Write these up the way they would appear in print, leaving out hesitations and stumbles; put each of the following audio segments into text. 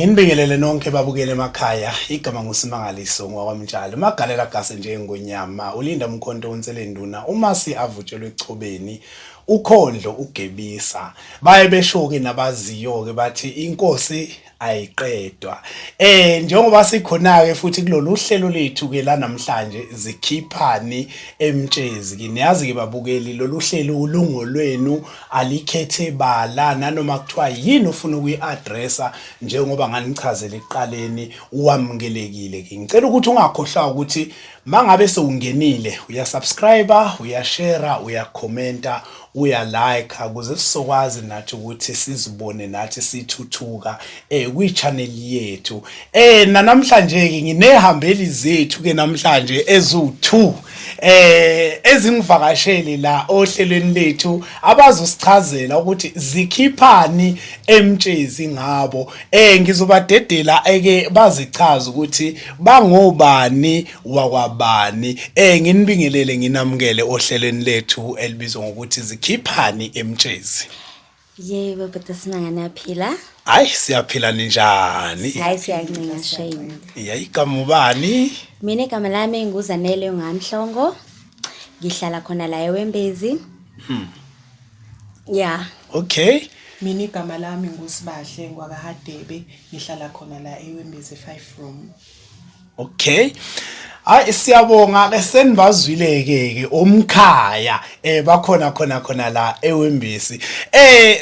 Nginibingelele nonke babukele emakhaya. Igama nguSimangaliso ngwakwamtshali. Magalela gase njengonyama, ulinda umkhonto unselenduna, umasi avutshelwe echobeni, ukhondlo ugebisa. Baye besho-ke nabaziyo-ke bathi inkosi ayiqedwa. Njengoba sikhona-ke futhi kulolu hlelo lethu ke la namhlanje zikhiphani emtshezi ke niyazi ke babukeli lolu hlelo ulungolwenu alikhethe bala nanoma kuthiwa yini ofuna ukuyi-addressa njengoba nganichazela ekuqaleni wamukelekile ke ngicela ukuthi ungakhohlwa ukuthi mangabe sewungenile uyasubscribe, uyashare, uyakhomenta, uyalike ukuze sizokwazi nathi ukuthi sizibone nathi sithuthuka kwi-channel yethu. Namhlanje ke nginehambeli zethu ke namhlanje ezu2 ezingivakashele la ohlelweni lethu abazosichazela ukuthi zikhiphani emtshezi ngabo. Ngizobadedela eke bazichaza ukuthi bangobani wakwabani. Nginibingelele nginamukele ohlelweni lethu elibizwa ngokuthi zikhiphani emtshezi. Yebo, bhuti Simanga, niyaphila? Hayi, siyaphila, ninjani? Hayi, siyancenga shame. Ya, igama ubani? Mina igama lami nguZanele Ngamhlongo. Ngihlala khona la eWembezi. Ya. Okay. Mina igama lami nguSibahle ngwakaHadebe, ngihlala khona la eWembezi 5 room. Okay. Hayi, siyabonga ke, senibazwile ke omkhaya bakhona khona khona la eWembezi.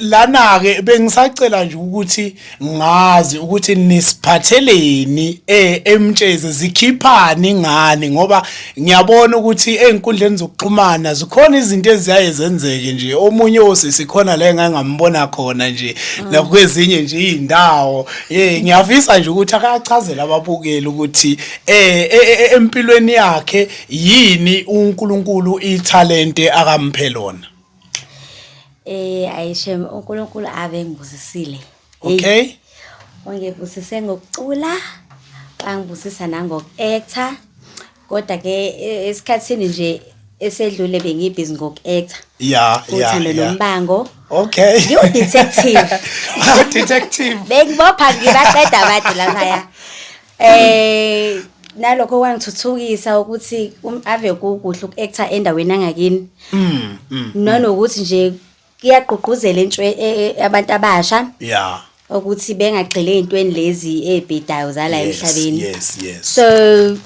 Lana ke bengisacela nje ukuthi ngazi ukuthi nisiphatheleni emtshezi, zikhiphani ngani, ngoba ngiyabona ukuthi einkundleni zokuxhumana zikhona izinto eziyaye zenzeke nje. Omunye osisi khona la engangambona khona nje nakwezinye nje izindawo. Ngiyafisa nje ukuthi akachazele ababukeli ukuthi empilweni yakhe yini uNkulunkulu ithalente akamphe lona. Ayishem, uNkulunkulu ave ngibusisile. Okay. Ungibusise ngokucula, wangibusisa nangoku-actor. Kodwa ke esikhathini nje esedlule bengibhizi ngoku-actor. Uthando Nombango. Ngiwu-detective. Detective. Bengibopha ngibaqeda abantu laphaya. Nalokho kwangithuthukisa ukuthi ave kukuhle uku-actor endaweni yangakini. Nanokuthi nje kuyagqugquzela intshwe abantu abasha ukuthi bengagxili ey'ntweni lezi ey'bhedayo zala emhlabeni. So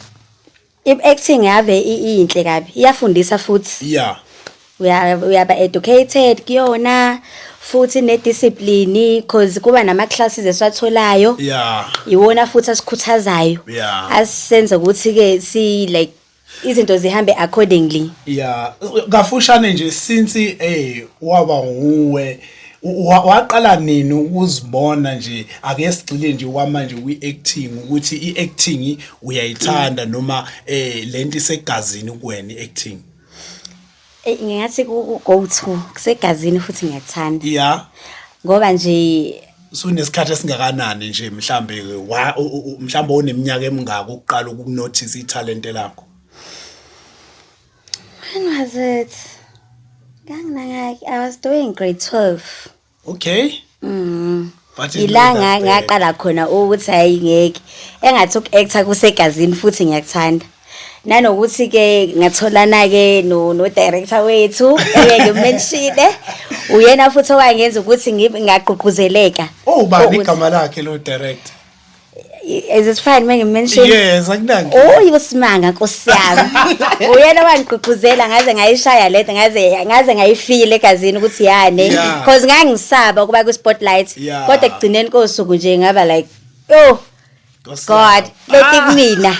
i-acting ave iyinhle kabi, iyafundisa futhi. Uyaba educated kuyona futhi ne-discipline, cause kuba nama-classes esiwatholayo. Iwona futhi asikhuthazayo. Asenza ukuthi-ke si like izinto zihambe accordingly. Yeah, kafushane nje, since waba nguwe, waqala nini ukuzibona nje, ake sigxile nje kwamanje kwi-acting, ukuthi i-acting uyayithanda noma lento isegazini kuwena i-acting? Ngingathi ku go to kusegazini futhi ngiyakuthanda. Ngoba nje Sunesikhathi esingakanani nje mhlambe mhlambe oneminyaka emingaka ukuqala ukunotice ithalente lakho? When was it? Nganginangaki? I was doing grade 12. But it's Ila not that bad. Ngaqala khona ukuthi hayi, ngeke. Engathi uku-actor kusegazini futhi ngiyakuthanda. Nanokuthi ke ngatholana ke no director wethu engeke ngimentione. Uyena futhi owangenza ukuthi ngagqugquzeleka. Oh, ubani igama lakhe lo director? Is it fine mengimention? Yes, akunankinga. Oh, uSimanga, Nkosi yami. Uyena wangigqugquzela ngaze ngayishaya lento, ngaze ngayifeel egazini ukuthi yane, because ngangisaba ukuba ku spotlight. Kodwa ekugcineni kosuku nje ngaba like, oh Nkosi God, yami. leti kumina.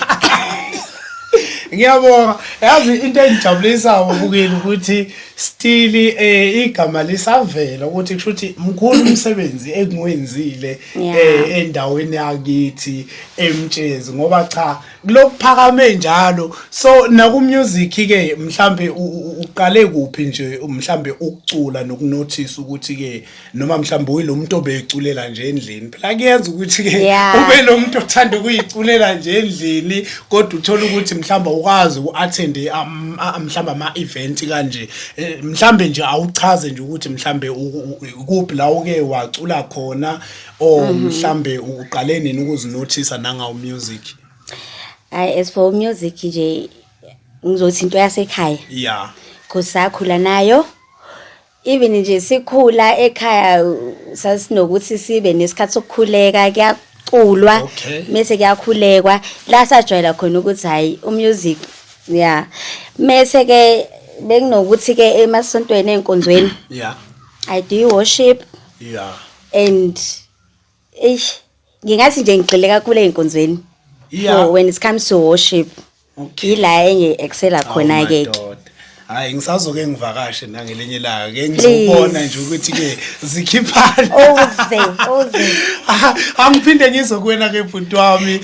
Ngiyabonga. Yazi into engijabulisayo ubukeli ukuthi still igama lisavela ukuthi kusho ukuthi mkhulu umsebenzi engiwenzile endaweni yakithi eMtshezi, ngoba cha, kulokuphakame njalo. So naku music ke mhlambe uqale kuphi nje mhlambe ukucula nokunotice ukuthi ke noma mhlambe uyilo muntu obeculela nje endlini? Phela kuyenza ukuthi ke ube lo muntu othanda ukuyiculela nje endlini, kodwa uthola ukuthi mhlawumbe ukwazi uku-attend mhlawumbe ama-event kanje. Mhlambe nje awuchaze nje ukuthi mhlambe kuphi la uke wacula khona or mhlambe uqale nini ukuzinothisa nangawu music? Hayi, as for music nje, ngizothi into yasekhaya. Cause sakhula nayo. Even nje sikhula ekhaya sasinokuthi sibe nesikhathi sokukhuleka, kuyaculwa mese kuyakhulekwa, la sajwayela khona ukuthi hayi, umusic, yeah. Mese ke bekunokuthi ke emasontweni, enkonzweni, I do worship and eish, ngingathi nje ngigxile kakhulu ey'nkonzweni for when it comes to worship. Ila engi-excela khona ke. Madoda. Hayi, ngisazoke ngivakashe nangelinye ilanga ke, ngizobona nje ukuthi ke zikhiphana. Uze, uze. Ah, angiphinde ngizwe kuwena ke bhuti wami,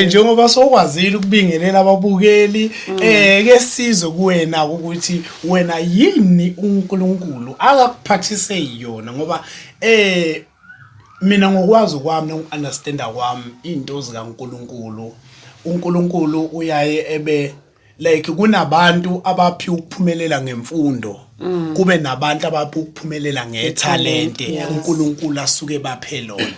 njengoba sokwazile ukubingelela ababukeli, ke sizwe kuwena ukuthi wena yini uNkulunkulu akakuphathise yona, ngoba mina ngokwazi kwami noku-understanda kwami into zikaNkulunkulu, uNkulunkulu uyaye ebe like kunabantu abaphiwa ukuphumelela ngemfundo, kube nabantu abaphiwa ukuphumelela ngethalente uNkulunkulu asuke baphe lona.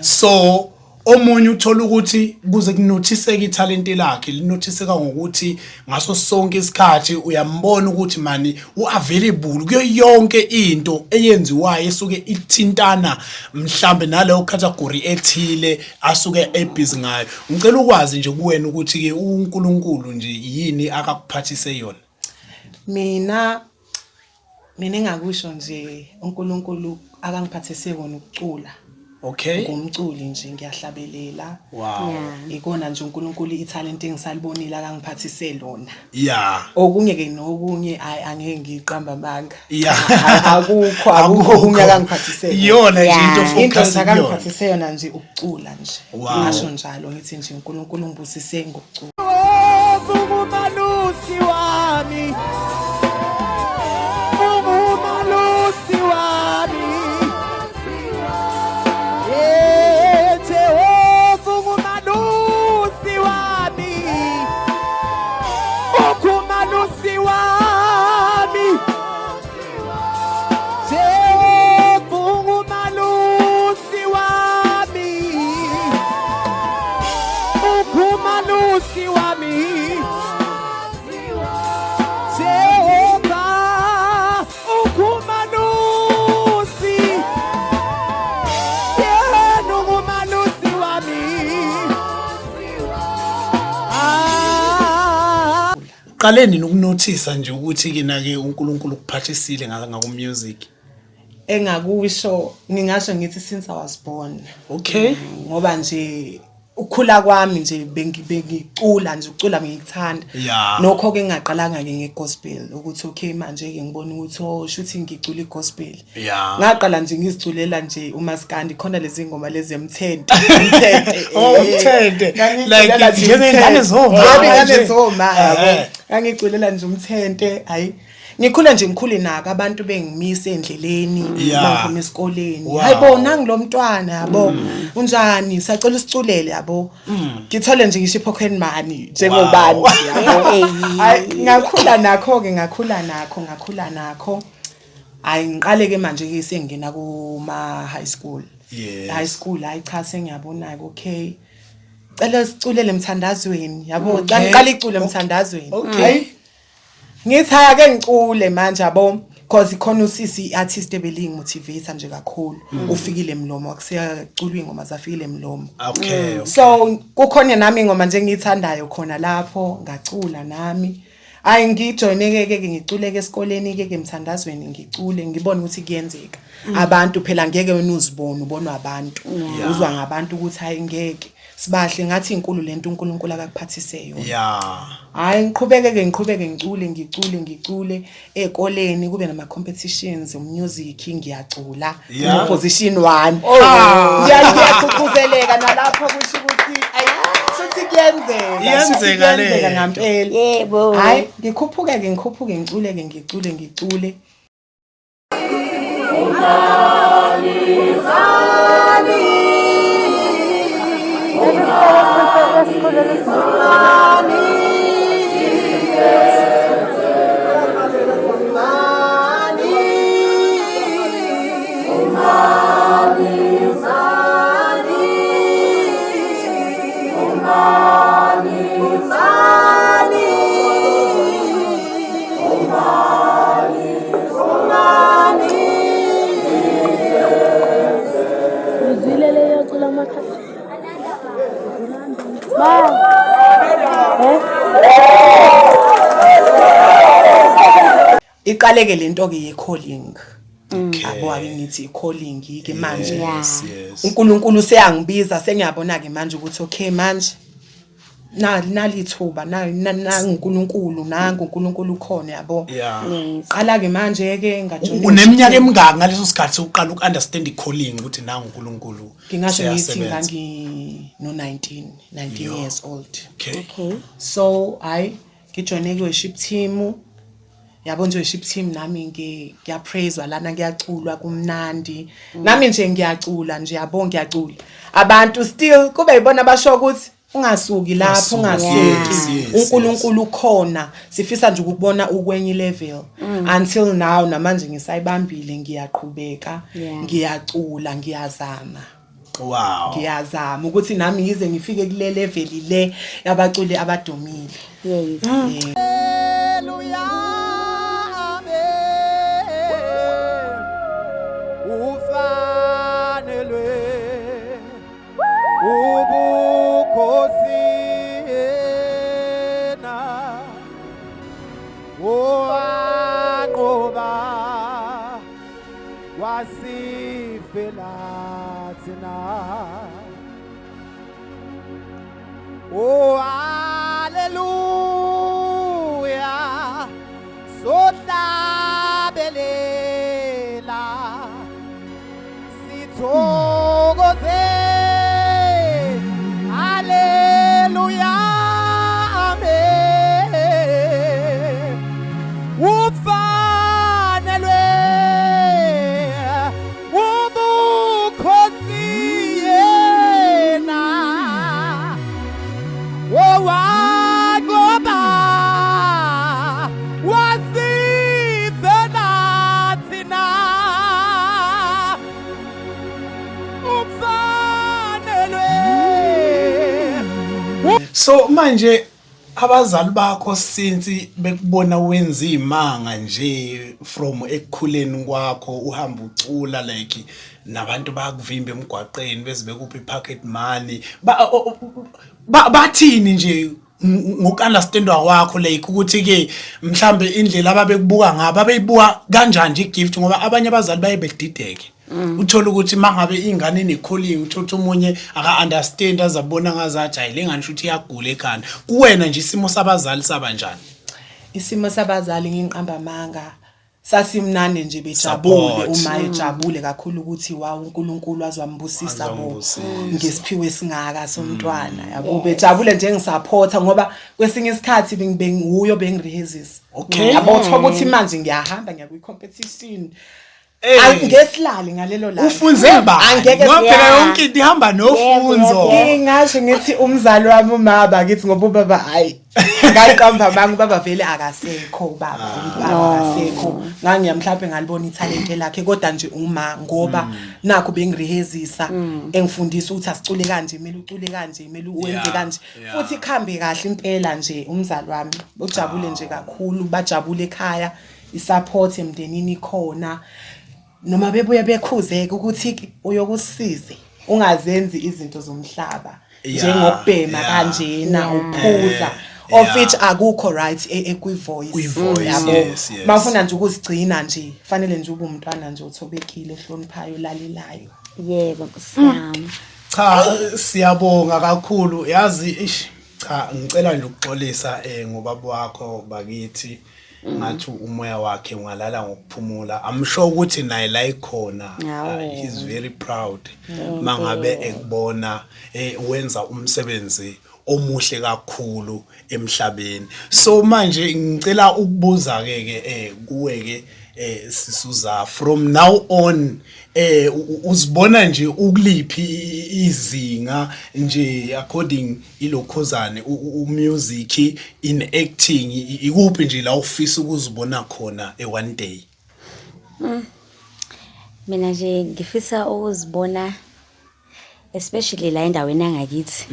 So omunye uthola ukuthi kuze kunothiseke ithalente lakhe linothiseka ngokuthi ngaso sonke isikhathi uyambona ukuthi mani u-available kuyo yonke into eyenziwayo esuke ithintana mhlambe naleyo category ethile asuke ebhizi ngayo. Ngicela ukwazi nje kuwena ukuthi-ke uNkulunkulu nje yini akakuphathise yona? Mina engakusho nje, uNkulunkulu akangiphathise kona ukucula. Ngumculi nje, ngiyahlabelela. Ikona nje uNkulunkulu ithalente engisalibonile akangiphathise lona. Okunye ke nokunye, ayi, angeke ngiqamba amanga. Akukho okunye akangiphathise kona. Iyona nje into Into focus nje kuyona. akangiphathise yona nje ukucula nje. Ngasho njalo ngithi nje uNkulunkulu ngibusise ngokucula. Ungumalusi wami, ungumalusi wami, Eh, Jehova ungumalusi wami, ungumalusi wami, Jehova ungumalusi wami, ungumalusi wami, Jehova ungumalusi, yena ungumalusi wami. Ah. Uqale nini ukunothisa nje ukuthi ke na ke uNkulunkulu ukuphathisile ngaku music? Engakusho, ngingasho ngithi since I was born. Ngoba nje ukukhula kwami nje bengicula nje, ukucula ngikuthanda. Nokho ke ngaqalanga ke ngegospel ukuthi okay, manje ke ngibona ukuthi oh, shuthi ngicula igospel. Ngaqala nje ngiziculela nje umaskandi, khona lezi ngoma lezi emthente. Emthente. Oh, umthente. Ngangiculela Like nje njengengane umthente. zoma Yebo, ingane nje. zoma, yabo. Ngangiculela nje umthente, hayi. Ngikhula nje ngikhule nako abantu bengimise endleleni mangiphuma esikoleni. Hayibo, nangi lo mntwana, yabo. Unjani? Sacela usiculele, yabo. Ngithole nje ngisho ipocket money njengobani, yabo. Hayi, ngakhula nakho ke, ngakhula nakho, ngakhula nakho. Hayi, ngiqale ke manje ke sengena kuma high school. High school, hayi cha, sengiyabona ke, okay. Cela siculele emthandazweni, yabo. Qala icule emthandazweni. Hayi. Ngithi haya ke ngicule manje, yabo, cause khona usisi artist ebelingi-motivate nje kakhulu, ufikile Mlomo, akusiyacula ingoma zafikile Mlomo. So kukhona nami ingoma nje engiyithandayo khona lapho, ngacula nami. Hayi, ngijoyine ke ngiculeke esikoleni ke emthandazweni, ngicule ngibone ukuthi kuyenzeka. Abantu phela ngeke wena uzibone, ubonwa abantu, uzwa ngabantu ukuthi hayi, ngeke sibahle, ngathi inkulu lento uNkulunkulu akakuphathise yona. Hayi, ngiqhubeke ke, ngiqhubeke ngicule, ngicule, ngicule ekoleni, kube nama competitions music, ngiyacula position 1. Ngiyagqugquzeleka nalapho, kusho ukuthi ayi, futhi kuyenzeka. Iyenzeka le Kuyenzeka nto. ngampela. Hayi, ngikhuphuke ke, ngikhuphuke, ngicule ke, ngicule, ngicule. Uzwile leyo cula amakhasi. Ba. Eh? Iqaleke lento ke ye calling. Yabo, ake ngithi i-calling ke manje. uNkulunkulu seyangibiza, sengiyabona ke manje ukuthi okay, manje nalithuba nanguNkulunkulu, nangu uNkulunkulu ukhona, yabo. Qala ke manje ke ngajoyina. Uneminyaka emingaki ngaleso sikhathi uqala uku-understand i-calling, ukuthi nangu uNkulunkulu Ngingasho ngithi seyasebenza? Ngangi no 19 19 years old. So hayi, ngijoyine ku-worship team, yabo nje, worship team nami ngiyapraiswa lana, ngiyaculwa kumnandi, nami nje ngiyacula nje, yabo, ngiyacula, abantu still kube yibona basho ukuthi ungasuki lapho, Ungasuki, ungasuki, uNkulunkulu ukhona, sifisa nje ukubona ukwenye level. Until now, namanje ngisayibambile, ngiyaqhubeka, ngiyacula, ngiyazama, ngiyazama ukuthi nami ngize ngifike kule level le yabaculi abadumile. Hallelujah, amen. Ufanelwe ubukhosi yena owanqoba wasifela thina. Oh, hallelujah, sohlabelela sithokoze, hallelujah, amen. Ufanelwe ubukhosi yena owanqoba wasifela thina, ufanelwe. So manje abazali bakho, since bekubona wenza imanga nje from ekukhuleni kwakho, uhamba ucula, like nabantu bayakuvimba emgwaqeni beze bekuphi pocket money, bathini nje ngoku-understandwa kwakho, like ukuthi ke mhlambe indlela ababekubuka ngabo, abeyibuka kanjani nje i-gift? Ngoba abanye abazali baye bedideke, uthola ukuthi mangabe ingane ine-calling, uthola ukuthi omunye aka-understand, azabona ngazathi hayi, le ngane shuthi iyagula ekhanda. Kuwena nje, isimo sabazali saba njani? Isimo sabazali, nginqamba amanga, sasimnandi nje, bejabule. Support. Uma ejabule kakhulu ukuthi wow, uNkulunkulu azwambusisa bo Azwambusisa. ngesiphiwe esingaka somntwana, yabo, bejabule nje, ngisupporta, ngoba kwesinye isikhathi benguyo bengirehezisa, yabo, uthola ukuthi manje ngiyahamba ngiya kwi-competition. Angesilali ngalelo langa. Ufunze bani? Angeke. Ngoba phela yonke into ihamba nofunzo. Ngingasho ngithi umzali wami umaba kithi, ngoba ubaba, hayi, ngayiqamba manga, ubaba vele akasekho, ubaba akasekho. Ngangiya mhlawumbe ngalibona ithalente lakhe, kodwa nje uma ngoba nakho bengirehezisa, engifundisa ukuthi asicule kanje, kumele ucule kanje, kumele uwenze kanje, futhi ikhambe kahle impela nje. Umzali wami ujabule nje kakhulu, bajabule ekhaya, isupport emndenini ikhona, noma bebuye bekhuzeke ukuthi uyokusize ungazenzi izinto zomhlaba njengokubhema kanjena, uphuza, of which akukho right kwi-voice. Kwi-voice, Yabo. yes. Mawufuna nje ukuzigcina nje, fanele nje ube umntwana nje othobekile, ohloniphayo, olalelayo. Yebo, Nkosi yami. Cha, siyabonga kakhulu, yazi. Ish, cha, ngicela nje ukuxolisa ngobaba wakho bakithi. Ngathi umoya wakhe ungalala ngokuphumula. I'm sure ukuthi naye la ikhona, he's very proud mangabe ekubona wenza umsebenzi omuhle kakhulu emhlabeni. So manje ngicela ukubuza ke ke kuwe ke, sisuza from now on, uzibona nje ukuliphi izinga nje, according ilokhuzane umusic, in acting, ikuphi nje la ufisa ukuzibona khona e one day? Mina nje ngifisa ukuzibona, especially la endaweni yangakithi.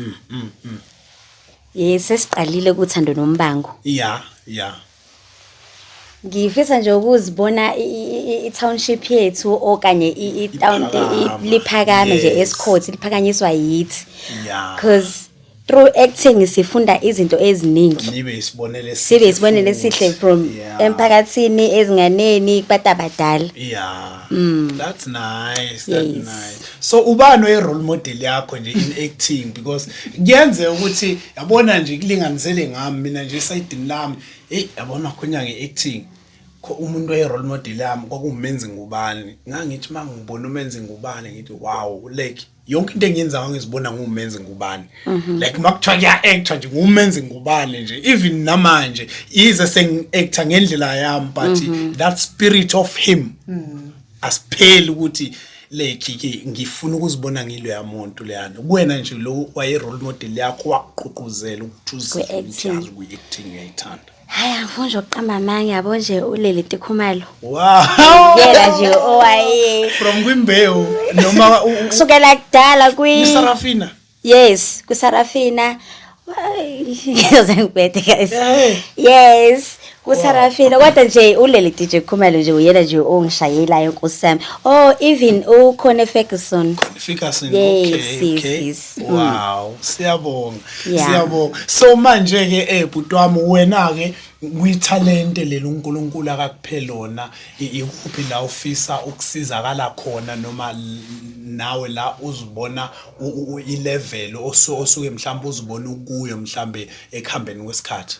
Yes, sesiqalile kuthando nombango. Yeah. Ngifisa nje ukuzibona i-township yethu okanye i-town Iphakama. liphakame nje esikhothi liphakanyiswa yithi. Because through acting sifunda izinto eziningi. Nibe isibonelo esihle. Sibe isibonelo esihle futhi. from emphakathini, ezinganeni, kubantu abadala. Yeah. That's nice. That's nice. So ubani oyi role model yakho nje in acting, because kuyenzeka ukuthi yabona nje kulinganisele ngami mina nje esayidini lami, hey yabona khonya nge-acting umuntu oyi role model yami kwakunguMenzi Ngubane. Ngangithi mangibona uMenzi Ngubane ngithi wow, like yonke into engiyenzayo ngizibona nguMenzi Ngubane. Like makuthiwa kuya-actor nje nguMenzi Ngubane nje, even namanje yize sengi-actor ngendlela yami, but that spirit of him asipheli ukuthi like ke ngifuna ukuzibona ngiloya muntu leyana. Kuwena nje lo waye role model yakho waqhuquzela ukuthi uzizwe Kwi-acting. ukuthi yazi kuyi-acting uyayithanda? Hayi, angifuni nje ukuqamba amanga, yabo nje uLeleti Khumalo. Yena nje owaye From kwimbewu noma kusukela kudala kwi Sarafina? Yes, kuSarafina. Ngizoze ngibhede guys. Yes, kuSarafina, kodwa nje uLeleti nje Khumalo nje uyena nje ongishayelayo, Nkosi yami. Oh, even ukhona Ferguson. Ferguson. Yes, Okay. yes, yes. Wow, siyabonga. Siyabonga. So manje ke bhuti wami, wena ke kuyithalente leli uNkulunkulu akakuphe lona, ikuphi la ufisa ukusizakala khona, noma nawe la uzibona i-level osuke mhlawumbe uzibona ukuyo mhlambe ekuhambeni kwesikhathi?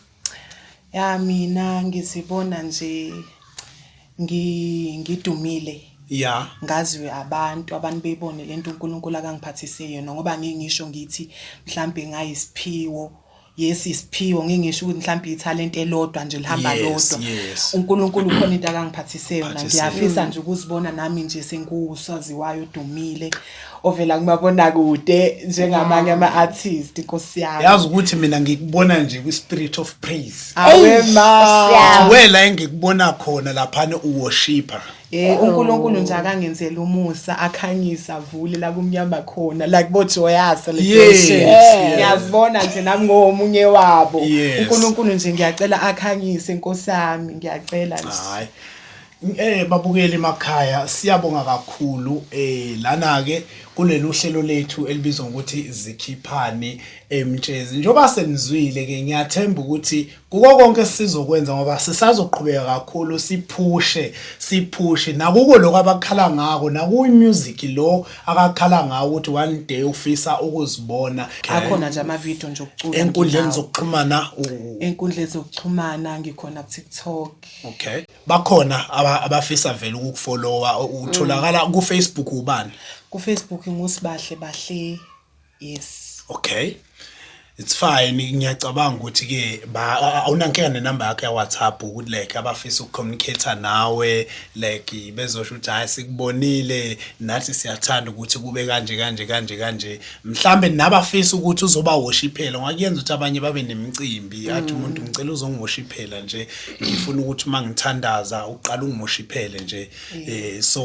Ya, mina ngizibona nje ngidumile. Ngaziwe abantu beyibone lento uNkulunkulu akangiphathise yona, ngoba ngeke ngisho ngithi mhlambe ngayisiphiwo. Yes, isiphiwo, ngeke ngisho ukuthi mhlambe ithalente elodwa nje lihamba lodwa. uNkulunkulu khona into akangiphathise yona. Phathise. Ngiyafisa nje ukuzibona nami nje sengusaziwayo odumile ovela kumabonakude njengamanye ama-artist, Nkosi yami. Yazi ukuthi mina ngikubona nje kwi-spirit of praise. Awe Eyi, ma. Nkosi yami. Wela engikubona khona laphana uworshiper. UNkulunkulu nje akangenzela umusa, akhanyisa, avule la kumnyama khona, like bo Joyous celebration. Ngiyazibona nje nami ngomunye wabo. uNkulunkulu nje ngiyacela akhanyise, Nkosi yami, ngiyacela nje. Hayi. Babukeli emakhaya, siyabonga kakhulu. Lana ke kulelu hlelo lethu elibizwa ngokuthi Zikhiphani Emtshezi. Njengoba senizwile ke, ngiyathemba ukuthi kuko konke sizokwenza, ngoba sisazoqhubeka kakhulu siphushe, siphushe nakuko lokho abakhala ngako, nakuyi music lo akakhala ngawo ukuthi one day ufisa ukuzibona. Akhona nje ama video nje okucula enkundleni nginawo. zokuxhumana Enkundleni zokuxhumana ngikhona ku TikTok. Okay. Bakhona abafisa vele ukukufollowa, utholakala ku Facebook ubani? Ku Facebook nguSibahle Bahle. Yes. Okay. It's fine. Ngiyacabanga ukuthi ke awunankinga nenamba yakho ya WhatsApp ukuthi like abafisa ukucommunicate nawe, like bezosho ukuthi hayi sikubonile nathi siyathanda ukuthi kube kanje kanje kanje kanje, mhlambe nabafisa ukuthi uzoba worshiphela, ngakuyenza ukuthi abanye babe nemicimbi athi umuntu ngicela uzongiworshiphela nje, ngifuna ukuthi mangithandaza uqala ungiworshiphele nje. So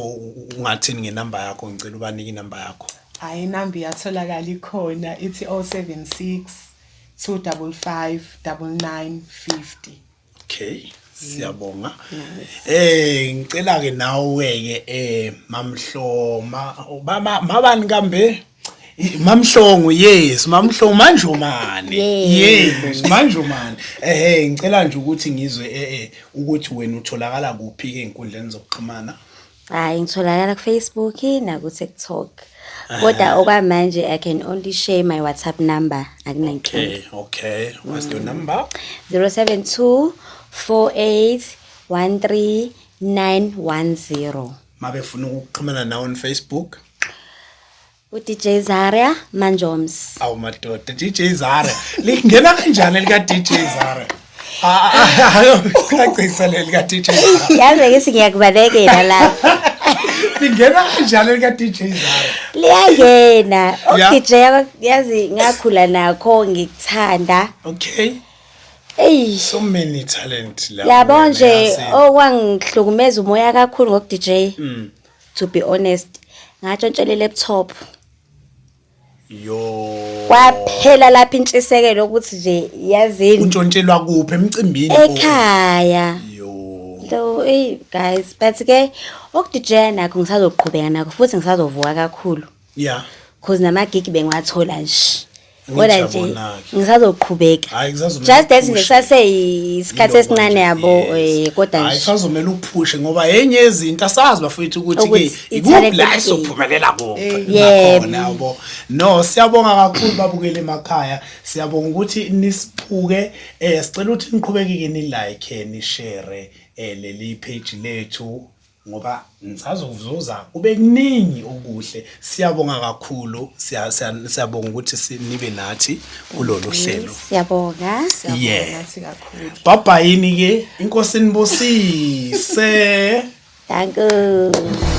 ungathini ngenamba yakho? Ngicela ubanike inamba yakho. Hayi, inamba iyatholakala ikhona, ithi 076 255 9950. Okay, siyabonga. Ngicela ke nawe ke Mamhloma, mabani kambe? Mamhlongo, yes, Mamhlongo Manjomane. Yes, Manjomane. Ngicela nje ukuthi ngizwe ukuthi wena utholakala kuphi ke enkundleni zokuxhumana? Hayi, ngitholakala ku Facebook na ku TikTok. Kodwa okwamanje I can only share my WhatsApp number, akunankinga. Okay, okay. What's your number? 072 48 13 910. Mabefuna ukuxhumana nawe on Facebook? U DJ Zaria Manjoms. Awu madoda, DJ Zaria. Lingena kanjani lika DJ Zaria? Cacisa leli ka DJ Zaria. Yazi ke singiyakubalekela lapha. Lingena kanjani lika DJ Zaria? Liyangena. U DJ yazi ngakhula nakho ngikuthanda. Okay. Ey. So many talent la. Yabo nje okwangihlukumeza umoya kakhulu ngoku DJ. To be honest, ngatshontshela laptop. Yo. Kwaphela lapha intshisekelo ukuthi nje yazini. Untshontshelwa kuphi emcimbini? Ekhaya. Yo. So hey guys, but ke ukudijaya nakho ngisazoqhubeka nakho futhi ngisazovuka kakhulu. Yeah. Cause namagigi bengiwathola nje. Kodwa nje Ngiyabona-ke. ngisazoqhubeka. Hayi kusazomele Just that nje uphushe. kusaseyisikhathi esincane yabo Yes. kodwa Hayi nje. kusazomele uphushe ngoba enye yezinto asazi bafowethu ukuthi ke Ukuthi ikuphi i-talent la game. esizophumelela kuphi Yebo. nakhona yabo. No siyabonga kakhulu babukele emakhaya. Siyabonga ukuthi nisiphuke sicela ukuthi niqhubeke ke ni like ni share leli page lethu ngoba nisazozuza kube kuningi okuhle. Siyabonga kakhulu siyabonga ukuthi nibe nathi kulolu hlelo. Siyabonga. Siyabonga Yeah. nathi kakhulu. Bye bye ke inkosi nibusise. Thank you.